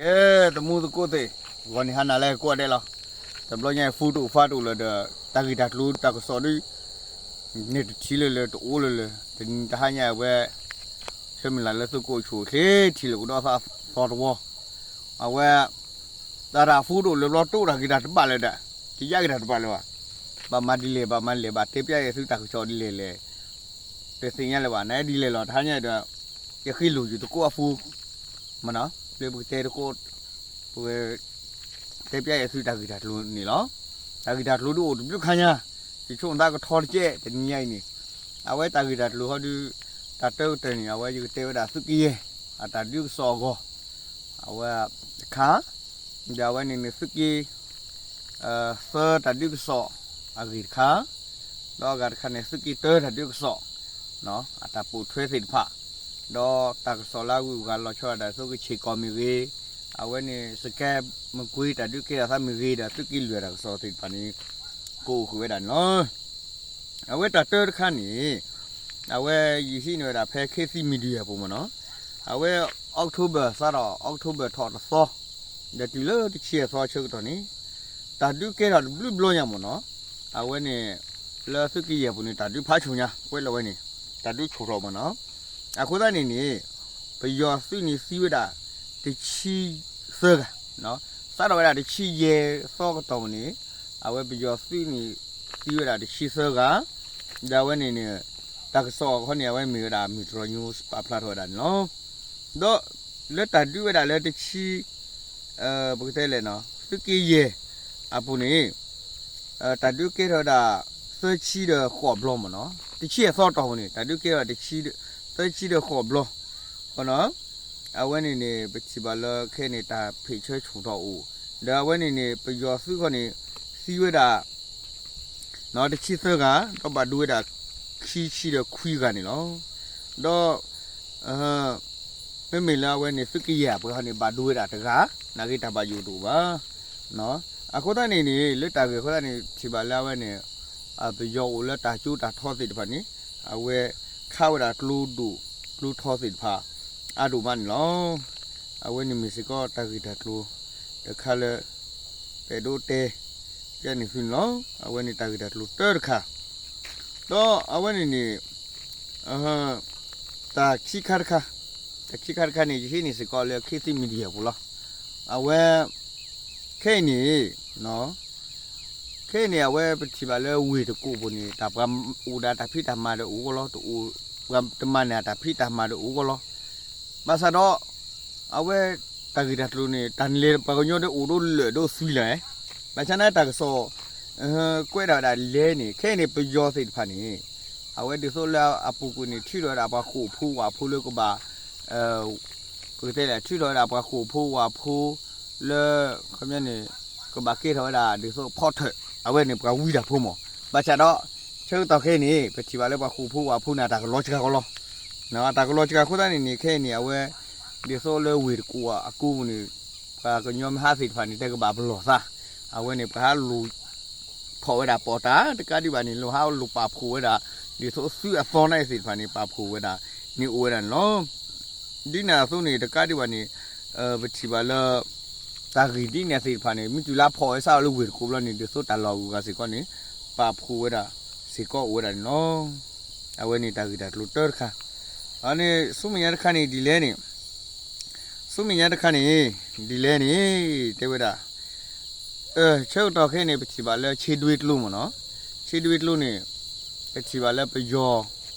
ကဲ သမူသကိးသ့ၣ်, ဂီၤနံၤဟါနၤလၢကိးဂၤဒဲးလီၤ. တဘျီညါအံၤ ဖူတအိၣ်ဖါတအိၣ်လၢၤဒီး တၢ်ဂ့ၢ်တၢ်ကျိၤတၢ်ကစီၣ်ဒုး န့ၣ်တထံၣ်လၢၤလၢၤ တအိၣ်လၢၤလၢၤ တနံၤတဟါညါအဝဲ ဆၢမုၢ်လၢ်လၢသုးခိၣ်အိၣ်ဆူၣ်အိၣ်ချ့ ထံၣ်လၢၤကဒီးသးသီတဝီ အဝဲ တၢ်တၢ်ဖူတအိၣ်လၢၤဘျီ တအိၣ်တၢ်ဂ့ၢ်တၢ်တဘၣ်လၢၤဒီး တယၢ်ဂ့ၢ်တၢ်တဘၣ်လၢၤဘၣ်. ဘၣ်မၤဒ်လဲၣ် ဘၣ်မၤလဲၣ် ဘၣ်တဲပျဲယသုတၢ်ကစီၣ်ဒ်လဲၣ်လဲၣ် တသ့ၣ်ညါလၢၤဘၣ် နဒ်လဲၣ်လီၤ တဟါညါဒီး ယဃ့လိၢ်ယသကိးအဖူ မနီၤ လၢပကတဲသကိး ပကတဲပျဲယသုတၢ်ဂ့ၢ်တၢ်ကျိၤန့ၣ်လီၤ. တၢ်ဂ့ၢ်တၢ်ကျိၤဒုးအိၣ်တဘျုးခါညါ ယဆိကမိၣ်သးကထီတကဲး တနံၤညါအံၤန့ၣ် အဝဲတၢ်ဂ့ၢ်တၢ်ကျိၤဟီဒုး တၢ်တၢကတၢၢ်န့ၣ် အဝဲယကတဲဝဲဒၣ်သုးက့ယဲၢ် အတၢ်ဒုးကစီၣ်အဂီၢ် အဝဲတခါ ဒီးအဝဲန့ၣ်န့ၣ်သုးက့ သၢတၢ်ဒုးကစီၣ်အဂ့ၢ်တခါ ဒီးအဂၤတခါန့ၣ် သုးက့တၢတၢ်ဒုးကစီၣ် အတၢ်ပိာ်ထွဲသ့ၣ်တဖၣ် ဒီးတၢ်ကစီၣ်လၢအဂုၤအဂၤလီၤဆီဒၣ်တၢ် သုးက့ဆ့ၣ်ကီၢ်မ့ၢ်ဂ့ၤ အဝဲန့ၣ် စကဲမကွ့တၢ်ဒုးကဲထီၣ်သးမ့ၢ်ဂ့ၤ ဒီးသုးက့လွံၢ်တၢ်ကစီၣ်သ့ၣ်တဖၣ်န့ၣ် ကအိၣ်ဃုာ်ဝဲဒၣ်န့ၣ်လီၤ. အဝဲတၢ်တၢတခါန့ၣ် အဝဲယဟံးန့ၢ်ဝဲဒၣ်ဖဲ ခေတ်သစ် Media ပူၤမ့ၢ်နီၤ အဝဲ October စးထီၣ် October ထီၣ်တသီ ဒီးတုၤလၢတဆံယဲၢ်သီဆၢကတီၢ်န့ၣ် တၢ်ဒုးကဲထီၣ်တဘျုးဘျီညါမ့ၢ်နီၤ အဝဲန့ၣ် လၢသုးက့ယဲၢ်ပူၤန့ၣ် တၢ်ဒုးဖးဆူၣ်ညါ ကွဲးလီၤဝဲန့ၣ် တၢ်ဒုးဆူၣ်ထီၣ်မ့ၢ်နီၤ အဃိသတးန့ၣ်န့ၣ် ပယီၤသုးန့ၣ်သံဝဲဒၣ် တဆံသၢဂၤ စးထီၣ်ဝဲဒၣ်တဆံယဲၢ်သီကတီၢ်ပူၤန့ၣ် အဝဲပယီၤသုးန့ၣ်သံဝဲဒၣ်တဆံသၢဂၤ ဒီးအဝဲန့ၣ်န့ၣ် တၢ်ကစီၣ်အဃိန့ၣ် အဝဲမ့ၢ်ဝဲဒၣ်မုၢ်တြီၤညိပာ်ဖျါထီၣ်ဝဲဒၣ်န့ၣ်လီၤ. ဒီးလၢတၢ်ဒုးဝဲဒၣ်လၢတဆံ ပကတဲလဲၣ်နီၤ သုးက့ယဲၢ်အပူၤန့ၣ် တၢ်ဒုးကဲထီၣ်ဝဲဒၣ် သၢဆံဒီးဃိးဘျီမ့ၢ်နီၤ တဆံအသီတီၢ်ပူၤန့ၣ် တၢ်ဒုးကဲထီၣ် သၢဆံဒီးဃိးဘျီ အဝဲန့ၣ်န့ၣ် ပထံၣ်ဘၣ်လၢခဲအံၤန့ၣ် တၢ်ဖ့ၣ်ဆၢဆူၣ်ထီၣ်အိၣ် ဒီးအဝဲန့ၣ်န့ၣ် ပယီၤသုးခီန့ၣ် သံဝဲဒၣ် တဆံသၢဂၤ ဒီးဘၣ်ဒိဝဲဒၣ် ခံဆံဒီးခွံဂၤန့ၣ်လီၤ. ဒီး မ့မ့ၢ်လၢအဝဲန့ၣ် သုးက့ယဲၢ်အပှၤခီန့ၣ် ဘၣ်ဒိဝဲဒၣ်တဂၤ နာ်က့တၢ်ဘၣ်ယိၣ်တအိၣ်ဘၣ်. အဃိသတးန့ၣ်န့ၣ် လၢတၢ်ဂ့ၢ်အဃိသတးန့ၣ် ထံၣ်ဘၣ်လၢအဝဲန့ၣ် ပယီၤအိၣ်လၢတၢ်ကၠိတၢ်ထီသ့ၣ်တဖၣ်န့ၣ် အဝဲခးဝဲဒၣ်ကျိဒိၣ်ကျိထီသ့ၣ်တဖၣ် အါဒိၣ်မးန့ၣ်လီၤ. အဝဲန့ၣ်မ့ၢ်စ့ၢ်ကီးတၢ်ဂ့ၢ်တၢ်ကျိၤတခါလၢ ပအဲၣ်ဒိးတဲ ပျဲန့ၢ်သုန့ၣ်လီၤ. အဝဲန့ၣ်တၢ်ဂ့ၢ်တၢ်ကျိၤတၢတခါ ဒီးအဝဲန့ၣ်န့ၣ် တၢ်ခံခါတခါ တၢ်ခံခါတခါန့ၣ် ယဟံးန့ၢ်စ့ၢ်ကီးလၢ ခေတ်သစ် Media ပူၤလီၤ. အဝဲ ခဲအံၤန့ၣ် ခဲအံၤန့ၣ် အဝဲပထံၣ်ဘၣ်လၢဝ့ၢ်တကူၣ်ပူၤန့ၣ် တၢ်ပှၤအိၣ်ဒီးတၢ်ဖံးတၢ်မၤဒီးအိၣ်ဂီၢ်လီၤ, တအိၣ် ပှၤတမၤန့ၢ်တၢ်ဖံးတၢ်မၤဒီးအိၣ်ဂီၢ်လီၤ. ဘၣ်ဆၣ်ဒီး အဝဲ တၢ်ဂ့ၢ်တၢ်ကျိၤန့ၣ် တၢ်နလဲၤပှၤကညီဒီးအိၣ်ဒိးလၢာ်ဒိးသွံလၢာ်, ဘၣ်ဆၣ်န့ၣ်တၢ်ကစီၣ် ကွဲးဒၣ်ဝဲဒၣ်လဲၣ်န့ၣ် ခဲအံၤန့ၣ် ပယီၤသ့ၣ်တဖၣ်န့ၣ် အဝဲဒ်သိးလၢအပူၤကွံာ်န့ၣ် ထုးထီၣ်ဝဲဒၣ်ပှၤဃိာ်ဖိဝၣ်ဖိလၢကဘၣ် ပကတဲလဲၣ် ထုးထီၣ်ဝဲဒၣ်ပှၤဃိာ်ဖိဝၣ်ဖိ လၢ ခီပညီန့ၣ် ကဘၣ်ကဲထီၣ်ဝဲဒၣ်ဒ်သိး ဖီထၢၣ် အဝဲန့ၣ်ပှၤဝံတၢ်ဖိမး. ဘၣ်ဆၣ်ဒီး ဆၢကတီၢ်ခဲအံၤန့ၣ် ပထံၣ်ဘၣ်လၢပှၤဃိာ်ဖိဝၣ်ဖိန့ၣ် အတၢ်ကလီၤစှၤကလီလီၤ. အတၢ်ကလီၤစှၤအဃိသတးန့ၣ်န့ၣ် ခဲအံၤန့ၣ် အဝဲ ဒ်သိးလၢဝ့ၢ်တကူၣ်အကူပူၤန့ၣ် ပှၤကညီမ့ၢ်ဟးသ့ၣ်တဖၣ်န့ၣ် တဲကဘၣ်ပလီၢ်သး, အဝဲန့ၣ် ပှၤဟးလူၤ ဖီၣ်ဝဲဒၣ်ပီၣ်တၢ် တကးဒံးဘၣ်န့ၣ် လိၣ်ဟးလူၤပာ်ဖှိၣ်ဝဲဒၣ် ဒ်သိးသုးအသီန့ၣ်သ့ၣ်တဖၣ်န့ၣ် ပာ်ဖှိၣ်ဝဲဒၣ်န့ၣ်အိၣ်ဝဲဒၣ်န့ၣ်လီၤ. ဒ်န့ၣ်အသိးန့ၣ် တကးဒံးဘၣ်န့ၣ် ပထံၣ်ဘၣ်လၢ တၢ်ဂ့ၢ်ဒ်န့ၣ်သ့ၣ်တဖၣ်န့ၣ် မ့ၢ်တုၤလၢဖီၣ်ဝဲစးအီၤလၢဝ့ၢ်တကူၣ်ဘျီန့ၣ် ဒ်သိးတၢ်လီၢ်အဂုၤအဂၤစ့ၢ်ကီးန့ၣ် ပာ်ဖှိၣ်ဝဲဒၣ်စ့ၢ်ကီးအိၣ်ဝဲဒၣ်န့ၣ်လီၤ. အဝဲန့ၣ်တၢ်ဂ့ၢ်တၢ်ကျိၤတၢတခါ အန့ၣ် ဆူမဲာ်ညါတခါန့ၣ်ဒ်လဲၣ်န့ၣ် ဆူမဲာ်ညါတခါန့ၣ် ဒ်လဲၣ်န့ၣ် တဲဝဲဒၣ် ဆၢကတီၢ်ခဲအံၤန့ၣ် ပထံၣ်ဘၣ်လၢ ဆ့ဒွ့ကျိမ့ၢ်နီၤ, ဆ့ဒွ့ကျိန့ၣ် ပထံၣ်ဘၣ်လၢပယီၤ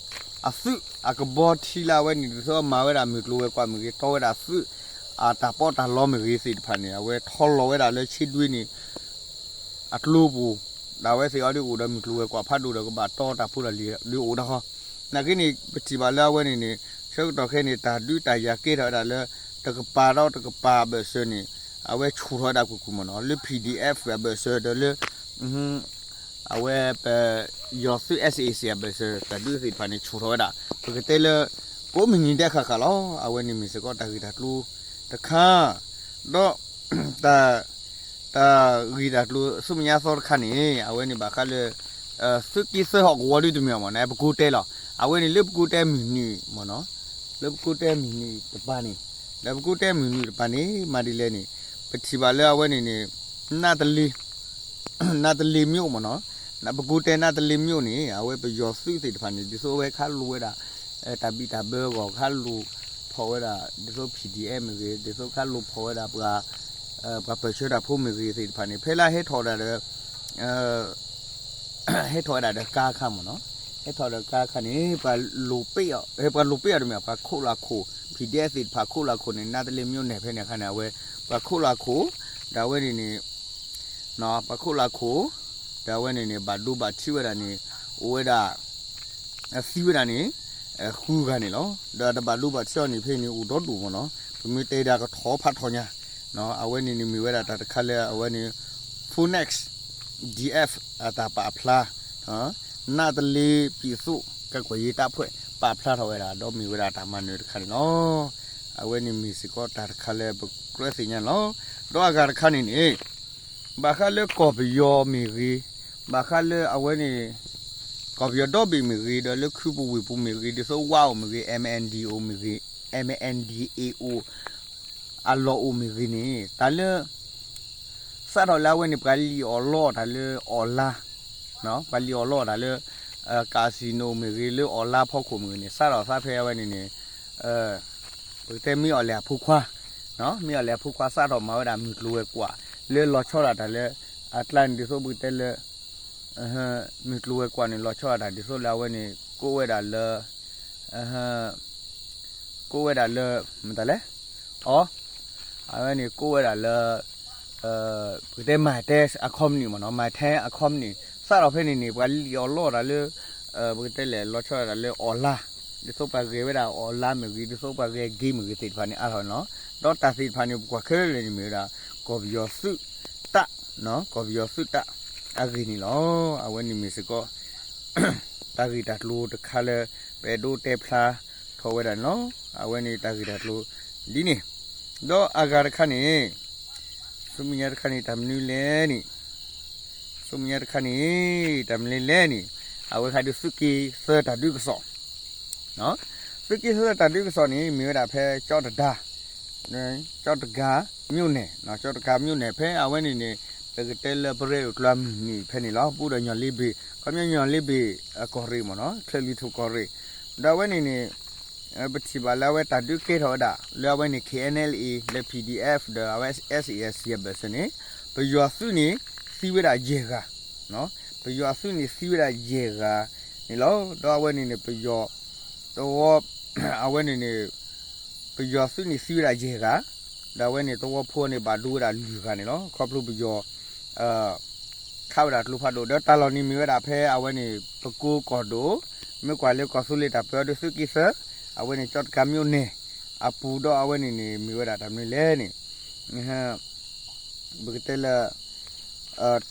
အသုးအကဘီထံလၢအဝဲန့ၣ် ဒ်သိးမၤဝဲဒၣ်မုၢ်ကျိၤဝဲၤကွာ်မ့ၢ်ဂ့ၤ တီဝဲဒၣ်သုး အတၢ်ပီးတၢ်လီမ့ၢ်ဂ့ၤသ့ၣ်တဖၣ်န့ၣ် အဝဲထီလီၤဝဲဒၣ်လၢဆ့ဒွ့န့ၣ် အကျိပူၤ ဒၣ်ဝဲသ့ၣ်အီၤဒ်အိၣ်ဒီးမုၢ်ကျိၤဝဲၤကွာ်ဖးဒိၣ်ဒီးကဘၣ်တီတၢ်ဖိတၢ်လံၤဒ်အိၣ်ဒၣ်ဃီ, နာ်က့န့ၣ် ပထံၣ်ဘၣ်လၢအဝဲန့ၣ်န့ၣ် ဆၢကတီၢ်ခဲအံၤန့ၣ် တၢ်ဒုးတၢ်ယၤကဲထီၣ်ဝဲဒၣ်လၢ တကပၤဒီးတကပၤအဘၢၣ်စၢၤန့ၣ် အဝဲဆူၣ်ထီၣ်ဝဲဒၣ်ကွ့ၢ်ကွ့ၢ်မ့ၢ်နီၤ လၢ PDF အဘၢၣ်စၢၤဒီးလၢ အဝဲပယီၤသုး SAC အဘၢၣ်စၢၤ တၢ်ဒုးသ့ၣ်တဖၣ်န့ၣ် ဆူၣ်ထီၣ်ဝဲဒၣ် ပကတဲလၢ ကိးမုၢ်နံၤဒဲးဃၣ်ဃၣ်လီၤ. အဝဲန့ၣ်မ့ၢ်စ့ၢ်ကီးတၢ်ဂ့ၢ်တၢ်ကျိၤတခါ ဒီး တၢ် တၢ်ဂ့ၢ်တၢ်ကျိၤဆူမဲာ်ညါသီတခါန့ၣ် အဝဲန့ၣ်ဘၣ်ဃးလၢ သုးက့သၢဟီၣ်ကဝီၤဒုတမ့ၢ်မ့ၢ်နီၤ ပကိးတဲလီၤ. အဝဲန့ၣ်လၢပကိးတဲမုၢ်နံၤမ့ၢ်နီၤ လၢပကိးတဲမုၢ်နံၤတပၤန့ၣ် ဒီးပကိးတဲမုၢ်နုာ်တပၤန့ၣ် မၤဒ်လဲၣ်န့ၣ် ပထံၣ်ဘၣ်လၢအဝဲန့ၣ်န့ၣ် နးတလ့ နးတလ့မ့ၢ်အိၣ်မ့ၢ်နီၤ, ပကိးတဲနးတလ့မ့ၢ်အိၣ်န့ၣ် အဝဲပယီၤသုးသ့ၣ်တဖၣ်န့ၣ် ဒ်သိးအဝဲခးလိာ်ဝဲဒၣ် တၢ်ဘံၣ်တၢ်ဘၢအဂီၢ် ခးလိာ်ဖီၣ်ဝဲဒၣ် ဒ်သိး P D F မ့ၢ်ဂ့ၤ ဒ်သိးခးလိာ်ဖီၣ်ဝဲဒၣ်ပှၤ ပှၤပၢၢ်ဆၢတၢ်ဖိမ့ၢ်ဂ့ၤသ့ၣ်တဖၣ်န့ၣ် ဖဲလၢဟဲထီၣ်ဒၣ်ဒီး ဟဲထီၣ်ဝဲဒၣ်ဒီးကါခါမ့ၢ်နီၤ, ဟဲထီၣ်ဒီးကါခါန့ၣ် ပှၤလိာ်ပ့ၢ်အီၤ ပှၤလိာ်ပ့ၢ်အီၤတမ့ၢ် ပှၤခိၣ်လၢခိၣ် P D F သ့ၣ်တဖၣ်ခိၣ်လၢခိၣ်န့ၣ် နးတလ့မ့ၢ်အိၣ်န့ၣ် ဖဲန့ၣ်အခါန့ၣ် အဝဲ ပှၤခိၣ်လၢခိၣ် ဒီးအဝဲန့ၣ်န့ၣ် ပှၤခိၣ်လၢခိၣ် ဒီးအဝဲန့ၣ်န့ၣ် ဘၣ်ဒိဘၣ်ထံးဝဲဒၣ်န့ၣ် အိၣ်ဝဲဒၣ် သံဝဲဒၣ်န့ၣ် ဃုဂၤန့ၣ်လီၤ. ဒီးတဘၣ်ဒိဘၣ်ထံးအီၤန့ၣ် ဖဲန့ၣ်အိၣ်ဒီဒူၣ်မ့ၢ်နီၤ, ပမ့ၢ်တဲဒၣ်ကထီဖးထီညါ, အဝဲန့ၣ်န့ၣ်မ့ၢ်ဝဲဒၣ်တၢ်တခါလၢအဝဲန့ၣ် Phoenix D F အတၢ်ပာ်ဖျါ နးတလ့ပံၤသိၣ် ကကွဲၢ်ယ့တၢ်ဖှဲး ပာ်ဖျါထီၣ်ဝဲဒၣ် ဒီးမ့ၢ်ဝဲဒၣ်တၢ်မၤနၢၤတခါန့ၣ်လီၤ. အဝဲန့ၣ်မ့ၢ်စ့ၢ်ကီးတၢ်တခါလၢပကြၢးသ့ၣ်ညါန့ၣ်လီၤ. ဒီးအဂၤတခါန့ၣ်န့ၣ် ဘၣ်ဃးလၢကီၢ်ပယီၤမ့ၢ်ဂ့ၤ, ဘၣ်ဃးလၢအဝဲန့ၣ် ကီၢ်ပယီၤဒီဘ့ၣ်မ့ၢ်ဂ့ၤ ဒီးလၢခုပူၤဝ့ၢ်ပူၤမ့ၢ်ဂ့ၤ ဒ်သိးဝါအိၣ်မ့ၢ်ဂ့ၤ M N D O မ့ၢ်ဂ့ၤ M N D A O အလီၢ်အိၣ်မ့ၢ်ဂ့ၤန့ၣ် တၢ်လၢ စးထီၣ်လၢအဝဲန့ၣ် ပှၤလံၣ်အီၣ်လီအီၣ်တၢ်လၢ online ပှၤလံၣ်အီၣ်လီအီၣ်တၢ်လၢ casino မ့ၢ်ဂ့ၤ လၢ online ဖီခိၣ်မ့ၢ်ဂ့ၤန့ၣ် စးထီၣ်သးဖဲအဝဲန့ၣ်န့ၣ် ပကတဲမ့ၢ်အီၣ်လဲၣ်အဖိခွါ, မ့ၢ်အီၣ်လဲၣ်အဖိခွါစးထီၣ်မၤဝဲဒၣ်မုၢ်ကျိၤဝဲၤကွာ် လၢလီၤဆီဒၣ်တၢ်လၢ အကျါန့ၣ်ဒ်သိးပကတဲလၢ မုၢ်ကျိၤဝဲၤကွာ်န့ၣ် လီၤဆီဒၣ်တၢ်ဒ်သိးလၢအဝဲန့ၣ် ကိးဝဲဒၣ်လၢ ကိးဝဲဒၣ်လၢ မတၤလဲၣ် အီ အဝဲန့ၣ်ကိးဝဲဒၣ်လၢ ပကတဲ Mytel အ company မ့ၢ်နီၤ, Mytel အ company စးထီၣ်ဖဲန့ၣ်န့ၣ် ပှၤလံၣ်အီၣ်လီအီၣ်တၢ်လၢ ပကတဲလဲၣ် လီၤဆီဒၣ်တၢ်လၢ online ဒ်သိးပှၤဂဲၤဝဲဒၣ် online မ့ၢ်ဂ့ၤ ဒ်သိးပှၤဂဲၤ game မ့ၢ်ဂ့ၤသ့ၣ်တဖၣ်န့ၣ် အါထီၣ်နီၤ, ဒီးတၢ်သ့ၣ်တဖၣ်န့ၣ် ပကွၢ်ခဲလၢာ်န့ၣ်မ့ၢ်ဝဲဒၣ် ကီၢ်ပယီၤသုးတၢ် ကီၢ်ပယီၤသုးတၢ်အဂ့ၢ်န့ၣ်လီၤ. အဝဲန့ၣ်မ့ၢ်စ့ၢ်ကီး တၢ်ဂ့ၢ်တၢ်ကျိၤတခါလၢ ပအဲၣ်ဒိးတဲဖျါထီၣ်ဝဲဒၣ်န့ၣ်လီၤ. အဝဲန့ၣ်တၢ်ဂ့ၢ်တၢ်ကျိၤဒ်န့ၣ်, ဒီးအဂၤတခါန့ၣ် ဆူမဲာ်ညါတခါန့ၣ် တၢ်မနုၤလဲၣ်န့ၣ်, ဆူမဲာ်ညါတခါန့ၣ် တၢ်မနုၤလဲၣ်န့ၣ် အဝဲဃးဒီးသုးက့သၢတၢ်ဒုးကစီၣ် သုးက့သၢတၢ်ဒုးကစီၣ်န့ၣ် မ့ၢ်ဝဲဒၣ်ဖဲ ကၠီတဒါ ကၠီတကၤ မြို့နယ် ကၠီတကၤ မြို့နယ် ဖဲအဝဲန့ၣ်န့ၣ် ပကတဲလၢပရဲၣ်ဒိၣ်ကျါမုၢ်နံၤဖဲန့ၣ်လီၤ. ပူဒီးညီၣ်လ့ဘ့ၣ် ခီပညီညီၣ်လ့ဘ့ၣ်အကီၢ်ရ့ၣ်မ့ၢ်နီၤ ချၢၣ်လွံၢ်ထူၣ်ကီၢ်ရ့ၣ်, ဒီးအဝဲန့ၣ်န့ၣ် ပထံၣ်ဘၣ်လၢအဝဲတၢ်ဒုးကဲထီၣ်ဝဲဒၣ် လၢအဝဲန့ၣ် K N L A လၢ P D F ဒီးအဝဲ S A S အဘၢၣ်စၢၤန့ၣ် ပယီၤသုးန့ၣ် သံဝဲဒၣ်ယဲၢ်ဂၤ ပယီၤသုးန့ၣ်သံဝဲဒၣ်ယဲၢ်ဂၤန့ၣ်လီၤ. ဒီးအဝဲန့ၣ်န့ၣ် ပယီၤ တဝီ အဝဲန့ၣ်န့ၣ် ပယီၤသုးန့ၣ်သံဝဲဒၣ်ယဲၢ်ဂၤ, ဒီးအဝဲန့ၣ်သဝီဖိန့ၣ်ဘၣ်ဒိဝဲဒၣ်လွံၢ်ဂၤန့ၣ်လီၤ. ခီဖျိပယီၤ ခးဝဲဒၣ်ကျိဖးဒိၣ် ဒီးတၢ်လီၢ်န့ၣ်မ့ၢ်ဝဲဒၣ်ဖဲအဝဲန့ၣ် ပကိကီၢ်ဒိၣ် မ့ၢ်ကွၢ်လၢကီၢ်သူလ့ၤတၢ်ပၢအီၤဒီးသုးက့သၢ အဝဲန့ၣ်ကၠီတကၤ မြို့နယ် အပူၤ ဒီးအဝဲန့ၣ်န့ၣ် မ့ၢ်ဝဲဒၣ်တၢ်မနုၤလဲၣ်န့ၣ် ပကတဲလၢ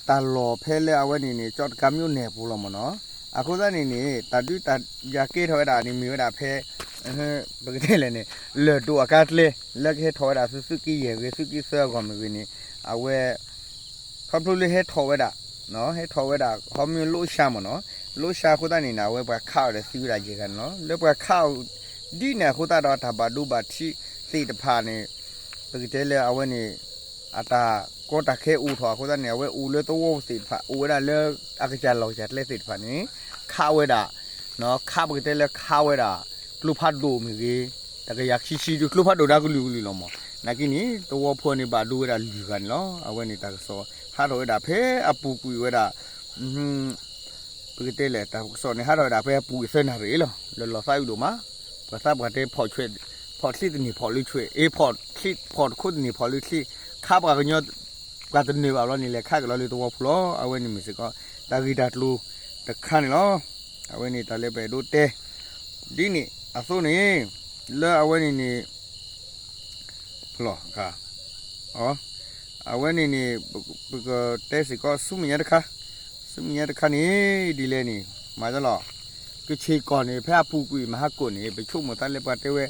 တၢ်လီၢ်ဖဲလၢအဝဲန့ၣ်န့ၣ် ကၠီတကၤ မြို့နယ် အပူၤလီၤမ့ၢ်နီၤ. အဃိသတးန့ၣ်န့ၣ် တၢ်ဒုးတၢ်ယၤကဲထီၣ်ဝဲဒၣ်န့ၣ်မ့ၢ်ဝဲဒၣ်ဖဲ ပကတဲလဲၣ်န့ၣ် လၢၢ်ဒိၣ်အကါကျဲ လၢကဟဲထီၣ်ဝဲဒၣ်သုး သုးက့ယဲၢ်ဂ့ၤ သုးက့သၢအဂီၢ်မ့ၢ်ဂ့ၤန့ၣ် အဝဲ ခီဖျိလၢဟဲထီၣ်ဝဲဒၣ် ဟဲထီၣ်ဝဲဒၣ် ဟီမ့ၢ်လိၣ်ရှါမ့ၢ်နီၤ လိၣ်ရှါအဃိသတးန့ၣ်န့ၣ် အဝဲပှၤခးအီၤဒီးသံဝဲဒၣ်ယဲၢ်ဂၤန့ၣ်လီၤ. လၢပှၤခးအီၤဒ်န့ၣ်အဃိသတးဒီးတၢ်ဘၣ်ဒိဘၣ်ထံးသ့ၣ်တဖၣ်န့ၣ် ပကတဲလၢအဝဲန့ၣ် အတၢ်ကီတၢ်ခဲအိၣ်ထီၣ်အဃိသတးန့ၣ် အဝဲအိၣ်လၢသဝီပူၤသ့ၣ်တဖၣ် အိၣ်ဝဲဒၣ်လၢအကစၢ်လီၢ်ကစၢ်ကျဲသ့ၣ်တဖၣ်န့ၣ် ခးဝဲဒၣ် ခးပကတဲလၢခးဝဲဒၣ် ကျိဖးဒိၣ်မ့ၢ်ဂ့ၤ တကယၤခံဆံဒုးကျိဖးဒိၣ်ဒၣ်ကလုာ်ကလုာ်လီၤမး. နာ်က့န့ၣ် သဝီဖိန့ၣ်ဘၣ်ဒိဝဲဒၣ်လွံၢ်ဂၤန့ၣ်လီၤ. အဝဲန့ၣ်တၢ်ကစီၣ်ဟးထီၣ်ဝဲဒၣ်ဖဲအပူၤကွံာ်ဝဲဒၣ် ပကတဲလဲၣ် တၢ်ကစီၣ်န့ၣ်ဟးထီၣ်ဝဲဒၣ်ဖဲအပူၤကွံာ်သၢနၣ်ရံၣ်လီၤ. လၢလီၤသးဝံၣ်ဒိၣ်မး ပှၤသးပှၢ်တဲ ဖီၣ်ချ့ ဖီၣ်ချံတန့ၢ်ဖီၣ်လၢချ့ အ့ ဖီၣ်ချံ ဖီၣ်တခိၣ်တန့ၢ်ဖီၣ်လၢချ့ ခးပှၤကညီ ပှၤတနၢၤဘၣ်ဘျီန့ၣ် လဲၤခးက့ၤလီၤလၢသဝီဖိလီၤ. အဝဲန့ၣ်မ့ၢ်စ့ၢ်ကီး တၢ်ဂ့ၢ်တၢ်ကျိၤတခါန့ၣ်လီၤ. အဝဲန့ၣ်တၢ်လၢပအဲၣ်ဒိးတဲ ဒ်န့ၣ်အသိးန့ၣ် လၢအဝဲန့ၣ်န့ၣ် လီၤ အဝဲန့ၣ်န့ၣ် ပကတဲစ့ၢ်ကီးဆူမဲာ်ညါတခါ ဆူမဲာ်ညါတခါန့ၣ် ဒ်လဲၣ်န့ၣ် မၤလီၤ ကခ့ၣ်ကီၢ်န့ၣ် ဖဲအပူၤကွံာ်မဟါကိၣ်န့ၣ် ပဆိကမိၣ်သးလၢပှၤတဲဝဲ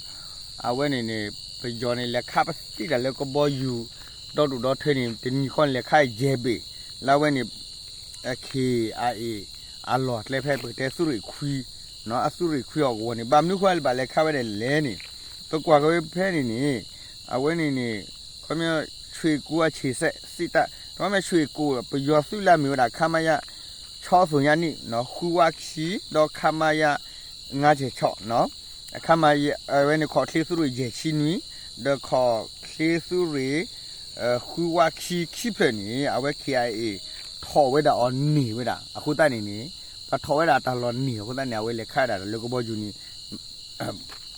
အဝဲန့ၣ်န့ၣ် ပယီၤန့ၣ် လဲၤခးပသံတၢ်လၢကဘီယူၤ ဒီဒူၣ်ဒီထၢန့ၣ် တနံၤဃီန့ၣ် လဲၤခးယဲၢ်ဘ့ၣ် လၢအဝဲန့ၣ် ခ့ၣ်အအ့ၣ် အလီၢ်ကျဲဖဲပကတဲသုးရ့ၣ်ခွံ အသုးရ့ၣ်ခွံအဂီၢ်န့ၣ် ဘၣ်မနုၤဃိလၢဘၣ်လဲၤခးဝဲဒၣ်လဲၣ်န့ၣ် ပကွၢ်က့ၤဝဲဖဲန့ၣ်န့ၣ် အဝဲန့ၣ်န့ၣ် ခီပညီ ရွှေကူအဆံးစက်စစ်တပ် ဒီးမ့ၢ် ရွှေကူ ပယီၤသုးလၢအမ့ၢ်ဝဲဒၣ် ခမရ ဆီသိညါနံၣ် ဃုဝးခံ ဒီး ခမရ ငါးဆယ်ခြောက် ခမရ အဝဲန့ၣ် ခီၣ်ချ့သုးရ့ၣ်ယဲၢ်ဆံနွံ ဒီးခီၣ်ချ့သုးရ့ၣ် ဃုဝးခံခံဖျၢၣ်န့ၣ် အဝဲ ခ့ၣ်အါအ့ၣ် ထီၣ်ဝဲဒၣ်အီၤန့ၢ်ဝဲဒၣ် အဃိသတးန့ၣ်န့ၣ် ပှၤထီၣ်ဝဲဒၣ်တၢ်လီၢ်န့ၢ်အဃိသတးန့ၣ် အဝဲလဲၤခးဒၣ်လၢကဘီယူၤန့ၣ်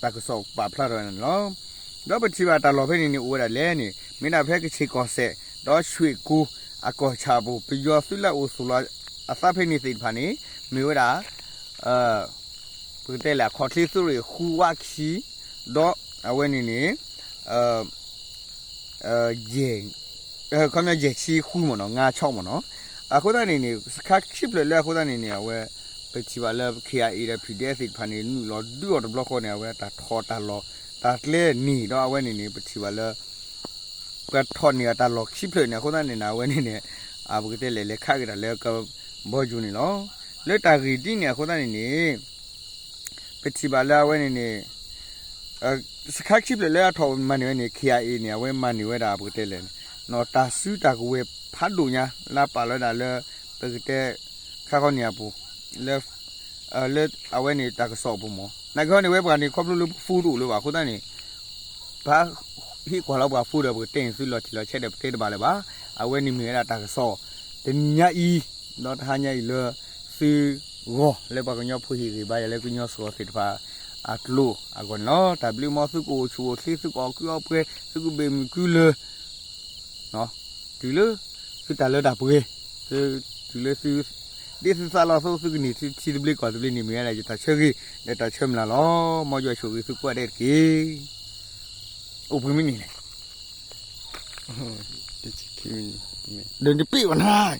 တၢ်ကစီၣ်ပာ်ဖျါထီၣ်ဝဲဒၣ်န့ၣ်လီၤ. ဒီးပထံၣ်ဘၣ်တၢ်လီၢ်ဖဲန့ၣ်န့ၣ် အိၣ်ဝဲဒၣ်လဲၣ်န့ၣ် မ့ၢ်ဒၣ်ဖဲကဆ့ၣ်ကီၢ်စဲၣ် ဒီးရွှေကူ အကီၢ်ဆၣ်ပူၤ ပယီၤသုးလၢအအိၣ်သူၣ်လီၤအသးဖဲန့ၣ်သ့ၣ်တဖၣ်န့ၣ် မ့ၢ်ဝဲဒၣ် ပကတဲလဲၣ် ခီၣ်ချ့သုးရ့ၣ်ဃုဝးခံ ဒီးအဝဲန့ၣ်န့ၣ် ယဲၢ် ခီပညီ ယဲၢ်ဆံဃုမ့ၢ်နီၤ ငါးခြောက်မ့ၢ်နီၤ. အဃိသတးန့ၣ်န့ၣ် စခါခံဖျၢၣ်လၢအဃိသတးန့ၣ်န့ၣ် အဝဲ ပထံၣ်ဘၣ်လၢ ခ့ၣ်အါအ့ၣ် ဒီး ဖံၣ်ဒဲသ့ၣ်တဖၣ်န့ၣ် နုာ်လီၤဒုးအီၤတဘျီဃီန့ၣ် အဝဲတၢ်ထီၣ်တၢ်လီၢ် တၢ်ကျဲန့ၣ်ဒီးအဝဲန့ၣ်န့ၣ် ပထံၣ်ဘၣ်လၢ ပှၤထီၣ်န့ၢ်အတၢ်လီၢ်ခံဖျၢၣ်န့ၣ် အဃိသတးန့ၣ်န့ၣ် အဝဲန့ၣ်န့ၣ် ပကတဲလဲၣ် လဲၤခးက့ၤတၢ်လၢကဘီယူၤန့ၣ်လီၤ. လၢတၢ်ဂ့ၢ်ဒ်န့ၣ်အဃိသတးန့ၣ်န့ၣ် ပထံၣ်ဘၣ်လၢအဝဲန့ၣ်န့ၣ် စခါခံဖျၢၣ်လၢအထီၣ်မၤန့ၢ်ဝဲန့ၣ် ခ့ၣ်အါအ့ၣ်န့ၣ် အဝဲမၤန့ၢ်ဝဲဒၣ်ပကတဲလဲၣ် တၢ်စုတၢ်ကဝဲၤဖးဒိၣ်ညါ လၢပာ်လီၤဝဲဒၣ်လၢ ပကတဲ ခါခီန့ၣ်အပူၤ လၢ လၢအဝဲန့ၣ်တၢ်ကစီၣ်အပူၤမ့ၢ် နာ်က့ဟီန့ၣ် ဝဲပှၤန့ၣ် ခီဖျိလၢပ phone တအိၣ်လၢၤဘၣ်အဃိသတးန့ၣ် ပဟ့ၣ်ကွၢ်လီၤပှၤ phone ဒီး ပကတဲန့ၢ်သုလီၤတံၢ်လီၤဆဲးဒီး ပတဲတဘၣ်လၢၤဘၣ်. အဝဲန့ၣ်မ့ၢ်ဝဲဒၣ်တၢ်ကစီၣ် တနံၤညါအံၤ ဒီးတဟါညါအံၤလၢ သုဂီၢ် လၢပှၤကညီဖိဟ့ၣ်ဂံၢ်ဘါယၤလၢကညီစှီၤသ့ၣ်တဖၣ်အကျိၤအဂီၢ်န့ၣ်လီၤ. တၢ်ဘျုးမ်သုကအိၣ်ဆူၣ်အိၣ်ချ့ သုကအီၣ်ကုအီပှဲၤ သုကဘ့ၣ်မုၢ်ကုလၢ တုၤလၢ သုတၢ်လၢတၢ်ပှဲၤ သုတုၤလၢသု ဒ်သုသးလီၤအသိး သုကန့ၢ်ထံသဘျ့ကီၢ်သဘျ့န့ၣ် မ့ၢ်ဝဲဒၣ်ယတၢ်ဆၢဂ့ၤ ဒီးတၢ်ဆၢမုၢ်လၢ်လီၤ. မ်ယွၤဆိၣ်ဂ့ၤသုကိးဂၤဒဲးတက့ၢ်. အိၣ်ပှဲၤမံးနံးလဲၣ်. ဒီးတပ့ၢ်ဘၣ်နၤ